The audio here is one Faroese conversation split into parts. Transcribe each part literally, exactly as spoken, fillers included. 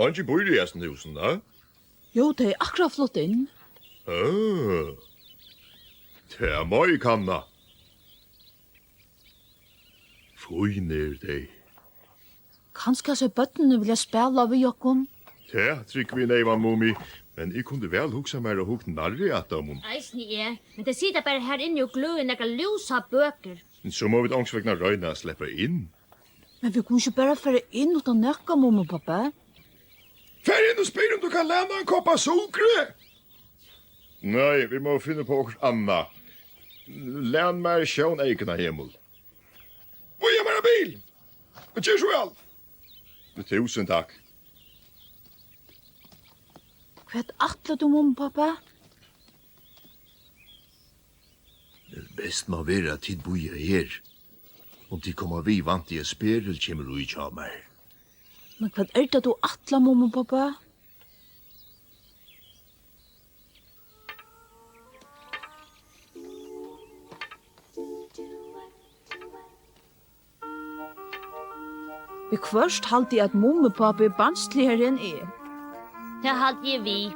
Eingin býr í hesum húsinum, ha? Jú, tey eru akkurát flutt inn. Ah, tað má eg kanna. Fín eru tey. Kanska so børnini vilja spæla við okkum? Tað trúgvi eg neyvan, Mumi, men eg kundi væl hugsað mær at hugt nærri at teimum. Eisini eg, men tey sita bara har inni og gløða í nakrar lúsa bøkur. So mugu vit onkursvegna royna at sleppa inn. Men vit kunnu ikki bara fara inn uttan nakað, Mumi og Pápi. Far inn og spyr um tú kanst læna ein kopp av sukri. Nei, vit mugu finna upp á okkurt annað. Læn mær sjóneykuna, Hemul. Bíða mær ein bil. Og ger so væl. Túsund takk. Hvat ætlar tú, Mumi og Pápi? Best má vera, at tit bíða her. Um tit koma við, vænti eg, at Sperðil kemur í hjá mær. Men hvat er tað, tú ætlar, Mumi og Pápi? Viðhvørt haldi eg, at Mumipápi er barnsligari enn eg. Tað haldi eg við.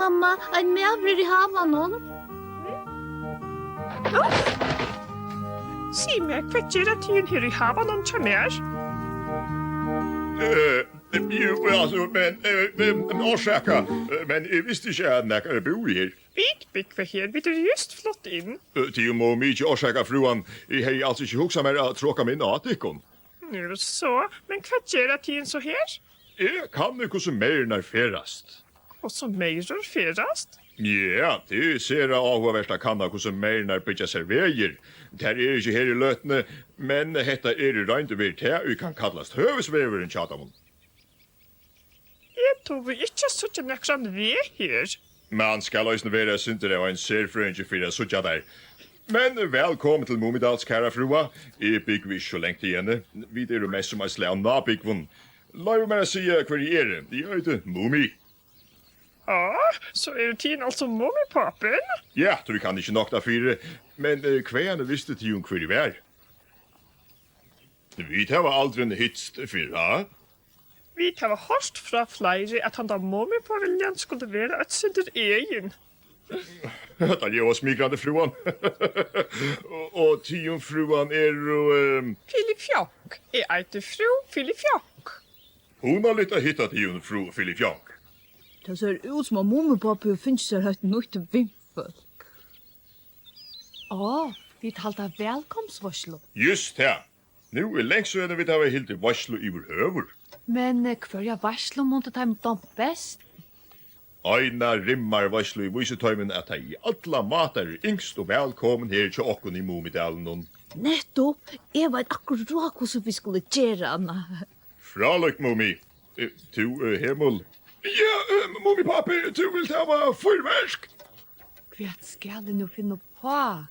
Mamma, ein maður er í havanum. Sig mær, hvat gera tygum her í havanum hjá mær? Eh, jú, altso, men, eh, eh, orsaka, eh, men eg visti ikki, at nakar búði her. Vit búgva her, vit eru júst flutt inn. Eh, tygum mugu mikið orsaka, frúan. Eg hevði als ikki hugsað mær at tráka meg inn á tykkum. Nú so, men hvat gera tygum so her? Eg kanni, hvussu meyrurnar ferðast. Hvussu meyrur ferðast? Ja, tað er sera áhugavert at kanna, hvussu meyrurnar byggja sær vegir. Tær eru ikki her í løtuni, men hetta er í roynd og veru tað, ið kann kallast høvuðsvegurin hjá teimum. Eg dugi ikki at síggja nakran veg her. Man skal eisini vera eitt sindur av ein serfrøðingi fyri at síggja teir. Men vælkomin til Mumidals, kæra frúa. Eg búgvi ikki so langt hiðani. Vit eru mest sum eitt slag av nábúgvum. Loyv mær at siga, hvør eg eri. Eg eiti Mumi. Á, so eru tygum altso Mumipápin? Ja, tí kann ikki nokta fyri. Men, eh, hvaðani vistu tygum, hvør eg var? Vit hava aldrin hitst fyrr, ha? Vit hava hoyrt frá fleiri, at handan Mumipuriljan skuldi vera eitt sindur egin. Hetta ljóðar smigrandi, frúan. Og, og tygum, frúan, eru, ehm, Filifjonk. Eg eiti frú Filifjonk. Hugnaligt at hitta tygum, frú Filifjonk. Tað sær út, sum um Mumipápi hevur fingið sær eitt nýtt vinfólk. Á, vit halda vælkomsveitslu. Júst tað. Nú er langt síðani, vit hava hildið veitslu yvirhøvur. Men, eh, hvørja veitslu mundu teimum dámt best? Eina rimmarveitslu. Eg vísi teimum, at tey í allar mátar eru ynskt og vælkomin her hjá okkum í Mumidalinum. Nettupp. Eg veit akkurát, hvussu vit skulu gera hana. Frálíkt, Mumi. Eh, tú, eh, Hemul. Ja, eh, Mumipápi, tú vilt hava fýrverk? Hvat skal eg nú finna uppá?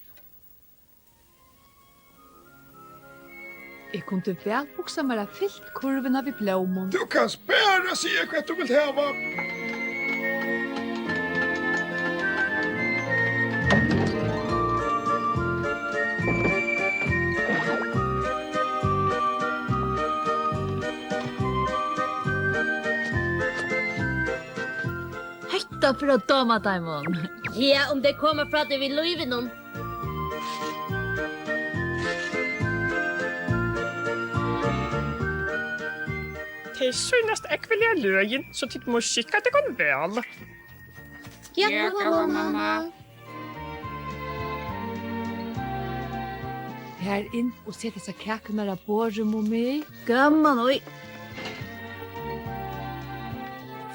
Eg kundi væl hugsað mær at fylt kurvina við blómum. Tú kanst bara siga, hvat tú vilt hava. Hetta fer at dáma teimum. Ja, um tey koma frá tí við lívinum. Tey sýnast ógvuliga løgin, so tit mugu skikka tykkum væl. Ja, góða mamma. Far inn og set hesar kakurnar á borðið, Mumi. Gaman, oj.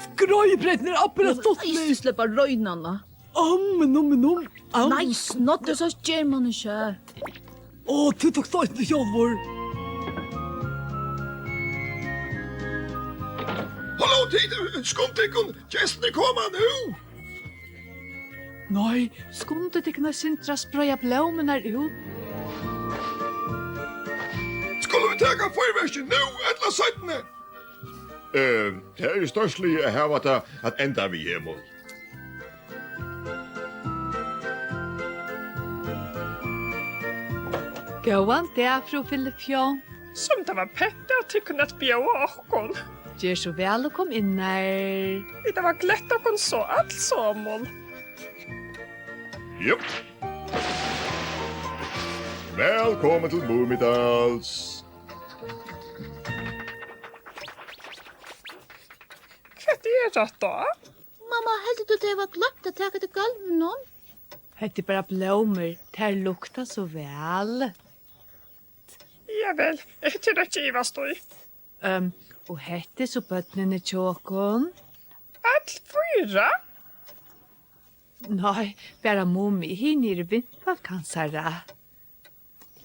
Skreiðbrettini eru abbi stuttlig. Nei, sleppa roynarnar. Om, nom, nom, om. Nei, Snoddi, so ger man ikki. Á, tú tókst eisini sjálvur. Halló, tit, skundið tykkum, gestirnir koma nú. Nei, skundið tykkum eitt sindur at spreiða blómurnar út. Skulu vit taka fýrverkið nú ella seinni? Eh, tað er stórsligið at hava tað at enda við, Hemul. Góðan dag, frú Filifjonk. Sum tað var pent av tykkum at bjóða okkum. Ger so væl og kom innar. Vit hava glett okkum so allsamul. Jú. Vælkomin til Mumidals. Hvat er hatta? Mamma, heldur tú, tey hava gloymt at taka tað av gólvinum? Hetta er bara blómur. Tær lukta so væl. Ja vel, tað er ikki ivast í. Ehm, og hetta er so børnini hjá okkum? Øll fýra? Nei, bara Mumi. Hini eru vinfólk hansara.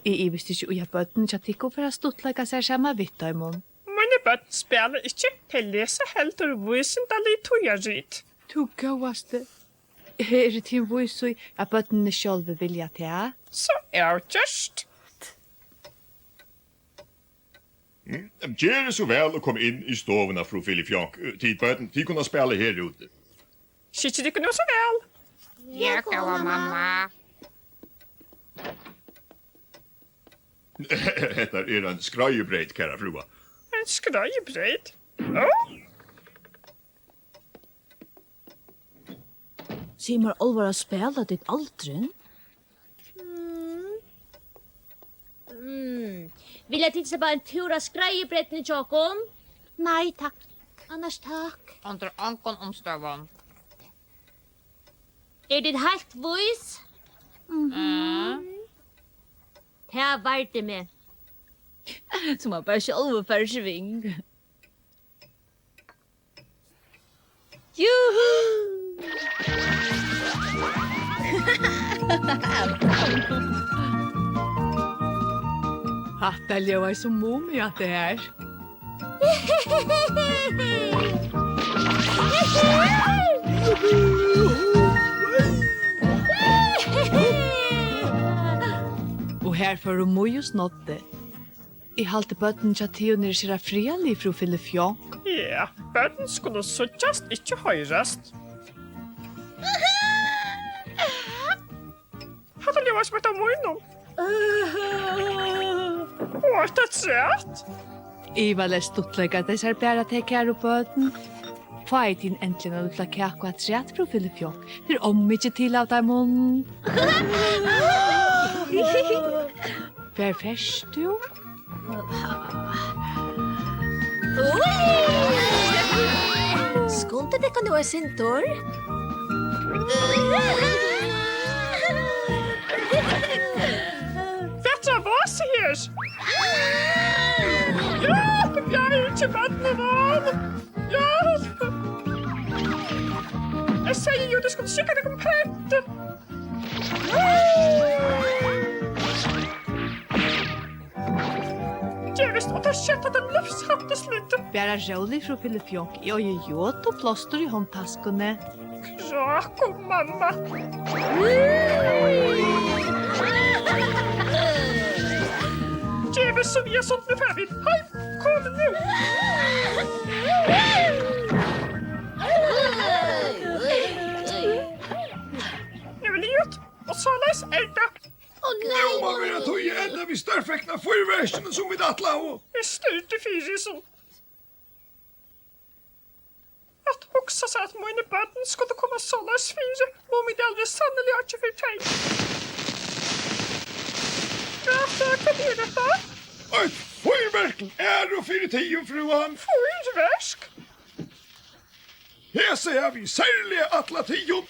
Eg ivist ikki í, at børnini hjá tykkum fara at stuttleika sær saman við teimum. Míni børn spæla ikki, tey lesa heldur vísindalig tíðarrit. Tú góðasti. Eru tygum vís í, at børnini sjálvi vilja tað? So avgjørt. Mm, gerið so væl og kom inn í stovuna, frú Filifjonk. Tit børn, tit kunnu spæla her úti. Skikkið tykkum nú so væl. Ja, góða mamma. Hetta er ein skreiðibreyt, kæra frúa. Ein skreiðibreyt? Ó? Sig mær, álvara, spæla tit aldrin? Mm. Mm. Vilja tit sleppa ein túr á skreiðibreytini hjá okkum? Nei, takk. Annars takk. Undir ongum umstøðum. Eru tit heilt vís? Mhm. Tað vardi meg. Sum man bara sjálvur fær sving. Juhu! Hatta ljóðar sum Mumi, hatta her. Og her fóru Mý og Snoddi. Eg haldi, børnini hjá tygum eru sera friðarlig, frú Filifjonk. Ja, børn skulu síggjast, ikki hoyrast. Hatta ljóðar sum eitt av mínum. Og eitt afturat. Ivaleyst stuttleika tey sær bara, tey kæru børn. Fáið tygum endiliga eina lítla kaku afturat, frú Filifjonk. Tað er ov mikið til av teimum. Hvar fert tú? Skundið tykkum nú eitt sindur. Hvat er á vási her? Hjálp, eg havi ikki barnavogn. Hjálp! Eg segði jú, tey skuldu skikka tykkum pent. Gerist, og tað skjótt, at tað lívshættisligt. Bara rólig, frú Filifjonk. Eg eigi jod og plástur í hondtaskuni. Krákumamma. Gerist, sum eg sum nú fari. Heim, kom nú. Nú er liðugt, og soleiðis er tað. Ó, nei, Nú má nei, vera nei. Tíð at enda við stórfekna fýrverkinum, sum vit ætlaðu. Eg stúrdi fyri hesum. At hugsa sær, at míni børn skuldu koma soleiðis fyri. Mumidalur er sanniliga einki fyri tey. Hvat, hvat er hetta? Eitt fýrverk til æru fyri tygum, frúan. Fýrverk? Hesi havi eg serliga ætlað tygum.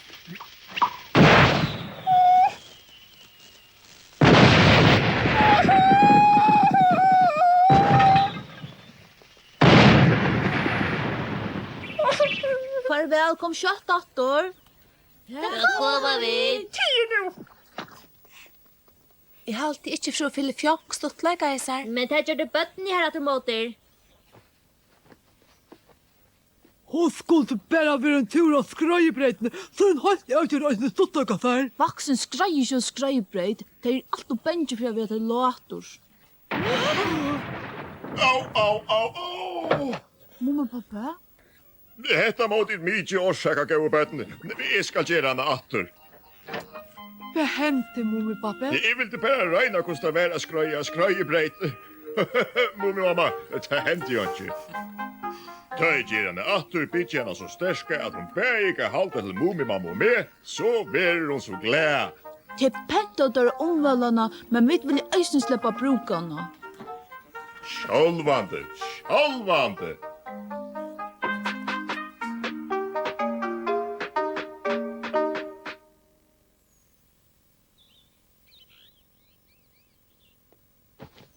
Farvæl, kom skjótt aftur. Nú koma vit. Tig nú. Eg haldi ikki, frú Filifjonk stuttleikaði sær. Men tað gjørdu børnini har aftur móti. Hon skuldi bara vera ein túr á skreiðibreytini, so ein heilt avgjørt eisini stuttleika sær. Vaksin skreiða ikki á skreiðibreyt. Tey eru alt ov bangin fyri at vera til látur. Au, au, au, au! Mamma, pappa? Hetta má tit mikið orsaka, góðu børn. Eg skal gera hana aftur. Hvat hendi, Mumipápi? Eg vildi bara royna, hvussu tað var at skreiða skreiðibreyt. Mumimamma, tað hendi einki. Tá eg geri hana aftur, byggi eg hana so sterka, at hon bæði kann halda til Mumimammu og meg, so verður hon so glað. Tað er pent, at teir umvæla hana, men vit vilja eisini sleppa at brúka hana. Sjálvandi, sjálvandi.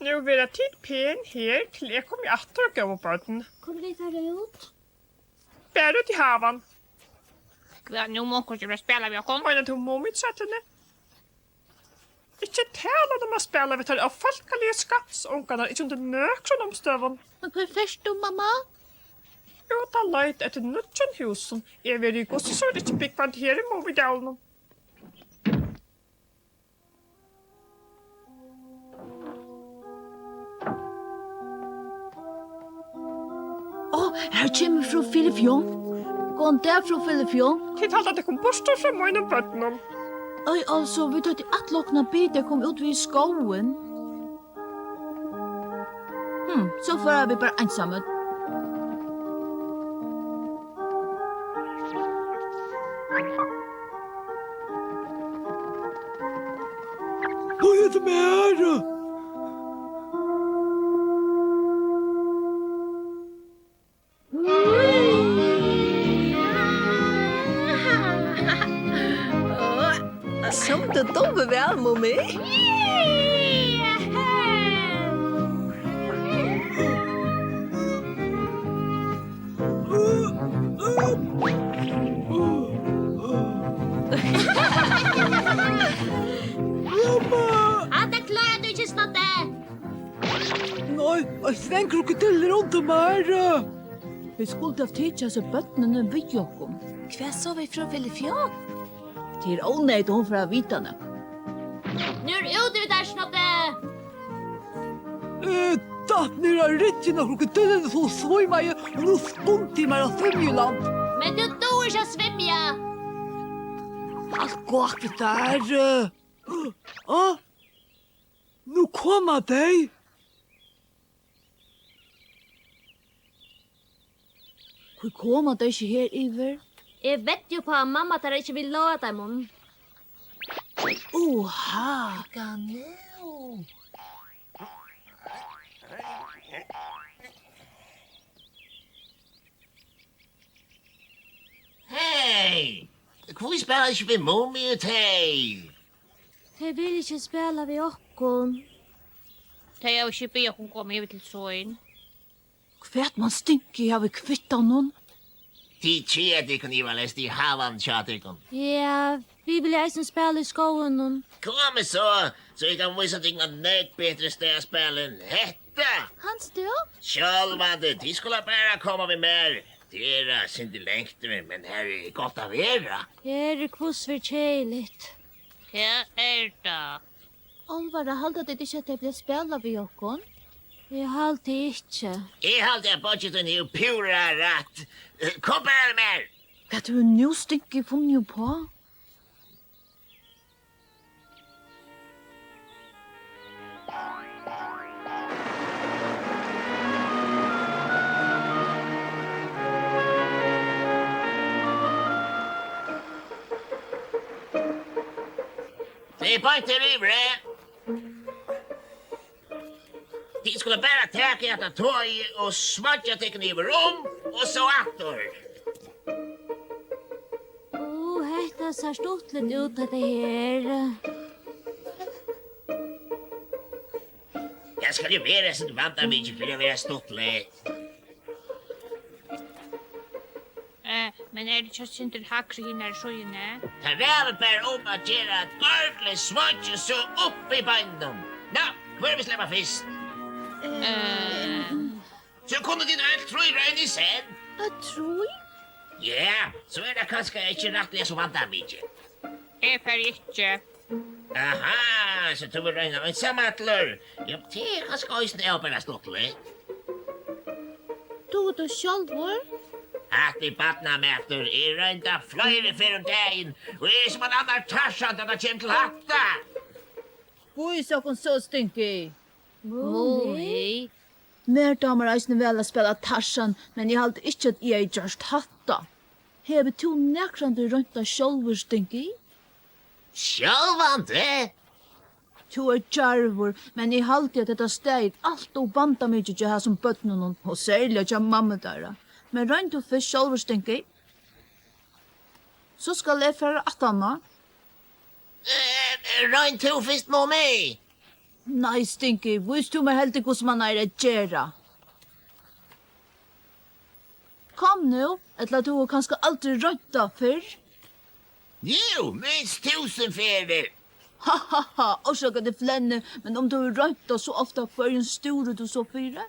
Nú verða tit pen her, til eg komi aftur, góðu børn. Kunnu vit fara út? Bara út í havan. Hvat nú, má onkur ikki bara spæla við okkum? Meinar tú Mumitrøllini? Ikki talan um at spæla við teir ófólkaligu skarnsungarnar, ikki undir nøkrum umstøðum. Men hvar fert tú, mamma? Út at leita eftir nýggjum húsum. Eg verði í hvussu so er ikki búgvandi her í Mumidalinum. Ó, her kemur frú Filifjonn. Góðan dag, frú Filifjonn. Tit halda tykkum burtur frá mínum børnum. Ei, altso, vit høvdu ætlað okkum at biðja tykkum út við í skógin. Hm, so fara vit bara einsamøll. Hví er tað mær? Sum tú dugir væl, Mumi. Hatta klárar tú ikki, Snoddi. Nei, ein svong krokodilla er undir mær. Vit skuldu havt tikið hasi børnini við okkum. Hvat so við frú Filifjonn? Tað er óneyðugt, hon fer at vita nakað. Nú er út við tær, Snoddi! Eg datt niður á ryggjina á krokodilluni, sum svímaði, og nú skundi eg mær á svimjiland. Men tú dugir ikki at svimja. Halt gott við tær. Á, nú koma tey. Hví koma tey ikki her yvir? Eg veddi upp á, at mamma teirra ikki vil láta teimum. Uha. Hygga nú. Hey! Hví spæla ikki við Mumi og tey? Tey vilja ikki spæla við okkum. Tey hava ikki biðið okkum koma yvir til sín. Hvat man Stinky hava í kvittanum? Tit keða tykkum ivaleyst í havanum hjá tykkum. Ja, vit vilja eisini spæla í skóginum. Komið so, so eg kann vísa tykkum eitt nógv betri stað at spæla enn hetta. Kanst tú? Sjálvandi, tit skulu bara koma við mær. Tað er eitt sindur langt, men her er gott at vera. Her er hvussu er keðiligt. Tað er tað. Álvara, halda tit ikki, at tey vilja spæla við okkum? Eg haldi ikki. Eg haldi, at beiggi tín hevur púra rætt. Eh, kom bara við mær. Hvat hevur nú Stinky funnið uppá? Tað er beint her yviri. Tit skulu bara taka hetta toyið og smeiggja tykkum yvir um og so aftur. Ó, hetta sær stuttligt út, hetta her. Tað skal jú vera eitt sindur vandamikið fyri at vera stuttligt. Eh, men er tað ikki eitt sindur hægri hinari síðuni? Tað ræður bara um at gera eitt ordiligt smeiggj og so upp við beinunum. Nú, hvør vil sleppa fyrst? Eh. So kunnu tit øll trý royna í senn. Øll trý? Ja, so er tað kanska ikki rættiliga so vandamikið. Eg fari ikki. Aha, so tú vilt royna einsamallur? Ja, tað er kanska eisini avbera stuttligt. Dugir tú sjálvur? Hatta er barnamatur. Eg royndi fleiri ferð um dagin, og eg eri sum ein annar Tarzan, tá tað kemur til hatta. Vís okkum so, Stinky. Mumi. Mær dámar eisini væl at spæla Tarzan, men eg haldi ikki, at eg hevði gjørt hatta. Hevur tú nakrantíð roynt tað sjálvur, Stinky? Sjálvandi? Tú ert djarvur, men eg haldi, at hetta staðið alt ov vandamikið hjá hasum børnunum, og serliga hjá mammu teirra. Men royn tú fyrst sjálvur, Stinky. So skal eg fara aftaná. Eh, royn tú fyrst, Mumi. Nei, Stinky, vís tú mær heldur, hvussu mann eigur at gera. Kom nú, ella tú hevur kanska aldri roynt tað fyrr? Jú, minst túsund ferðir. Ha, ha, ha, orsaka, at eg flenni, men um tú hevur roynt tað so ofta, hvørjum stúrir tú so fyri?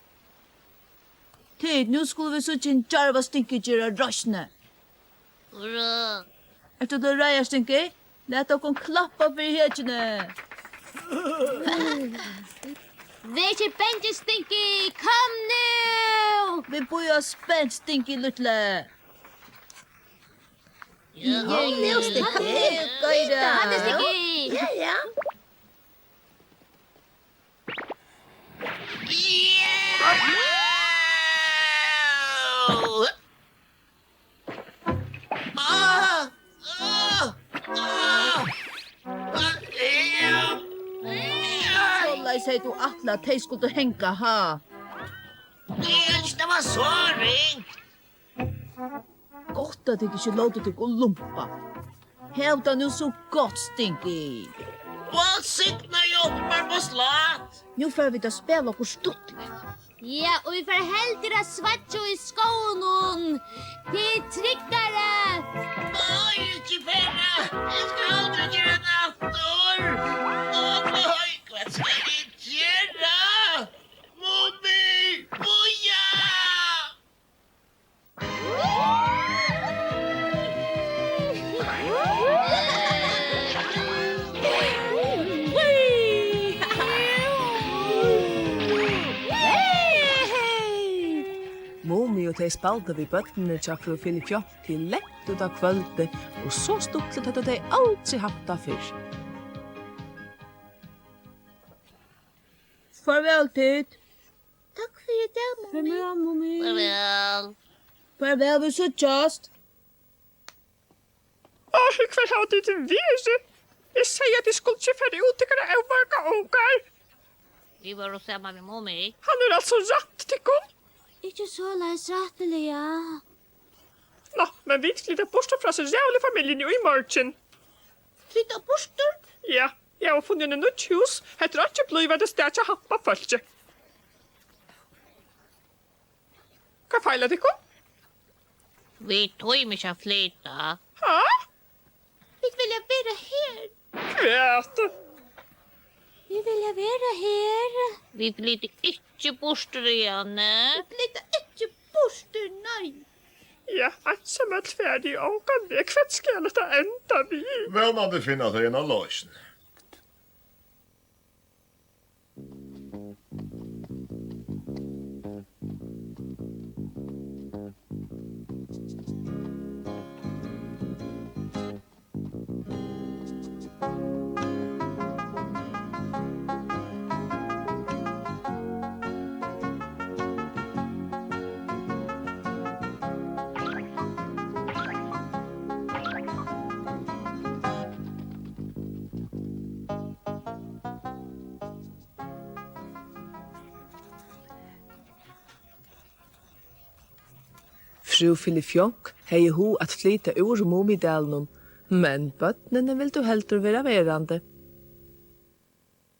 Tit, nú skulu vit síggja hin djarva Stinky gera roysni. Hurra. Ert tú til reiðar, Stinky? Lat okkum klappa fyri hetjuni. Ver ikki bangin, Stinky. Kom nú. Vit bíða spent, Stinky lítli. Ja, nú, Stinky. Kom nú, Stinky. Kom nú, Stinky. Ja, ja. Soleiðis hevði tú ætlað, at tey skuldu hanga, ha? Tað var so ringt. Gott, at tit ikki lótu tykkum lumpa. Hav tað nú so gott, Stinky. Gud signi okkum, Marmuslat. Nú fara vit at spæla okkum stuttligt. Ja, og vit fara heldur at sveiggja í skóginum. Tað er tryggari. Nei, ikki fara. Eg skal aldri gera tað aftur. Ó, nei, hvat skal eg gera? Mumi, bíða! Mumi og tey spældu við børnini hjá frú Filifjonku til langt út á kvøldið, og so stuttligt høvdu tey aldri havt tað fyrr. Farvæl, tit. Takk fyri í dag, Mumi. Farvæl, Mumi. Farvæl. Farvæl, vit síggjast. Áh, hvar hava tit verið? Eg segði, at tit skuldu ikki fara út, tykkara óvirku ungar. Vit vóru saman við Mumi. Hann er altso rætt, tykkum. Ikki soleiðis rættiliga. Ná, men vit flyta burtur frá hesi ræðuligu familjuni í morgin. Flyta burtur? Ja, eg havi funnið eini nýggj hús. Hetta er einki blívandi stað hjá hampafólki. Hvat feilar tykkum? Vit tíma ikki at flyta. Ha? Vit vilja vera her. Hvat? Vit vilja vera her. Vit flyta ikki burtur hiðani. Vit flyta ikki burtur, nei. Ja, einsamøll fara tit ongan veg. Hvat skal hetta enda við? Vónandi finna tey eina loysn. Frú Filifjonk hevði hug at flyta úr Mumidalinum, men børnini vildu heldur vera verandi.